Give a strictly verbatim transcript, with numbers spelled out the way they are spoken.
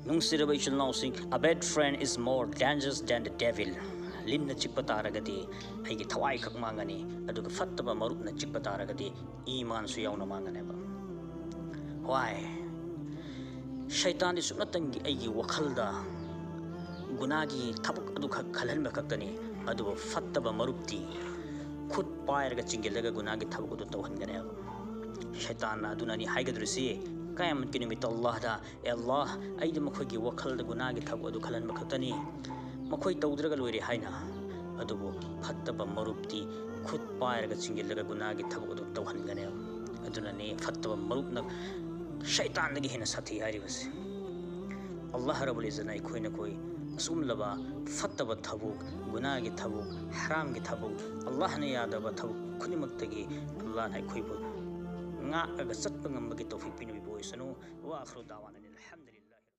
ꯅꯨꯡꯁꯤꯔꯕ ꯏꯆꯤꯜ ꯏꯅꯥꯎꯁꯤꯡ, a bad friend is more dangerous than the devil. ꯂꯤꯟꯅ ꯆꯤꯛꯄ ꯇꯥꯔꯒꯗꯤ ꯑꯩꯒꯤ ꯊꯋꯥꯏ ꯈꯛ ꯃꯥꯡꯒꯅꯤ, ꯑꯗꯨꯒ ꯐꯠꯇꯕ ꯃꯔꯨꯞꯅ ꯆꯤꯛꯄ ꯇꯥꯔꯒꯗꯤ ꯏꯃꯥꯟꯁꯨ ꯌꯥꯎꯅ ꯃꯥꯡꯒꯅꯦꯕ꯫ Why? ꯁꯩꯇꯥꯟꯗꯤ ꯁꯨꯞꯅꯇꯪꯒꯤ ꯑꯩꯒꯤ ꯋꯥꯈꯜꯗ ꯒꯨꯅꯥꯒꯤ ꯊꯕꯛ ꯑꯗꯨꯈꯛ ꯈꯜꯍꯟꯕ ꯈꯛꯇꯅꯤ, ꯑꯗꯨꯕꯨ ꯐꯠꯇꯕ ꯃꯔꯨꯞꯇꯤ ꯈꯨꯠ ꯄꯥꯏꯔꯒ ꯆꯤꯡꯁꯤꯜꯂꯒ ꯒꯨꯅꯥꯒꯤ ꯊꯕꯛ ꯑꯗꯨ ꯇꯧꯍꯟꯒꯅꯦꯕ꯫ ꯁꯩꯇꯥꯟꯅ ꯑꯗꯨꯅꯅꯤ ꯍꯥꯏꯒꯗꯧꯔꯤꯁꯤ, ꯀꯌꯥꯃꯠꯀꯤ ꯅꯨꯃꯤꯠꯇ ꯑꯜꯂꯥꯍꯗ, "ꯑꯦ ꯑꯜꯂꯥꯍ, ꯑꯩꯗꯤ ꯃꯈꯣꯏꯒꯤ ꯋꯥꯈꯜꯗ ꯒꯨꯅꯥꯒꯤ ꯊꯕꯛ ꯑꯗꯨ ꯈꯜꯍꯟꯕ ꯈꯛꯇꯅꯤ, ꯃꯈꯣꯏ ꯇꯧꯗ꯭ꯔꯒ ꯂꯣꯏꯔꯦ" ꯍꯥꯏꯅ꯫ ꯑꯗꯨꯕꯨ ꯐꯠꯇꯕ ꯃꯔꯨꯞꯇꯤ ꯈꯨꯠ ꯄꯥꯏꯔꯒ ꯆꯤꯡꯁꯤꯜꯂꯒ ꯒꯨꯅꯥꯒꯤ ꯊꯕꯛ ꯑꯗꯨ ꯇꯧꯍꯟꯒꯅꯦꯕ꯫ ꯑꯗꯨꯅꯅꯤ ꯐꯠꯇꯕ ꯃꯔꯨꯞꯅ ꯁꯩꯇꯥꯟꯗꯒꯤ ꯍꯦꯟꯅ ꯁꯥꯊꯤ ꯍꯥꯏꯔꯤꯕꯁꯤ꯫ ꯑꯜꯂꯥꯍ ꯔꯕꯨꯜ ꯏꯖꯠꯅ ꯑꯩꯈꯣꯏ ꯅꯈꯣꯏ ꯑꯁꯨꯝꯂꯕ ꯐꯠꯇꯕ ꯊꯕꯛ, ꯒꯨꯅꯥꯒꯤ ꯊꯕꯛ, ꯍꯔꯥꯝꯒꯤ ꯊꯕꯛ, ꯑꯜꯂꯥꯍꯅ ꯌꯥꯗꯕ ꯊꯕꯛ ꯈꯨꯗꯤꯡꯃꯛꯇꯒꯤ ꯑꯜꯂꯥꯍꯅ ꯑꯩꯈꯣꯏꯕꯨ ꯉꯥꯛꯂꯒ ꯆꯠꯄ ꯉꯝꯕꯒꯤ ꯇꯧꯐꯤꯛ ꯄꯤꯅꯕꯤꯕ ꯑꯣꯏꯁꯅꯨ꯫ ꯋꯥ ꯑꯈ꯭ꯔꯨ ꯗꯥꯋꯥꯅ ꯑꯅꯤꯜ ꯍꯝꯗꯨ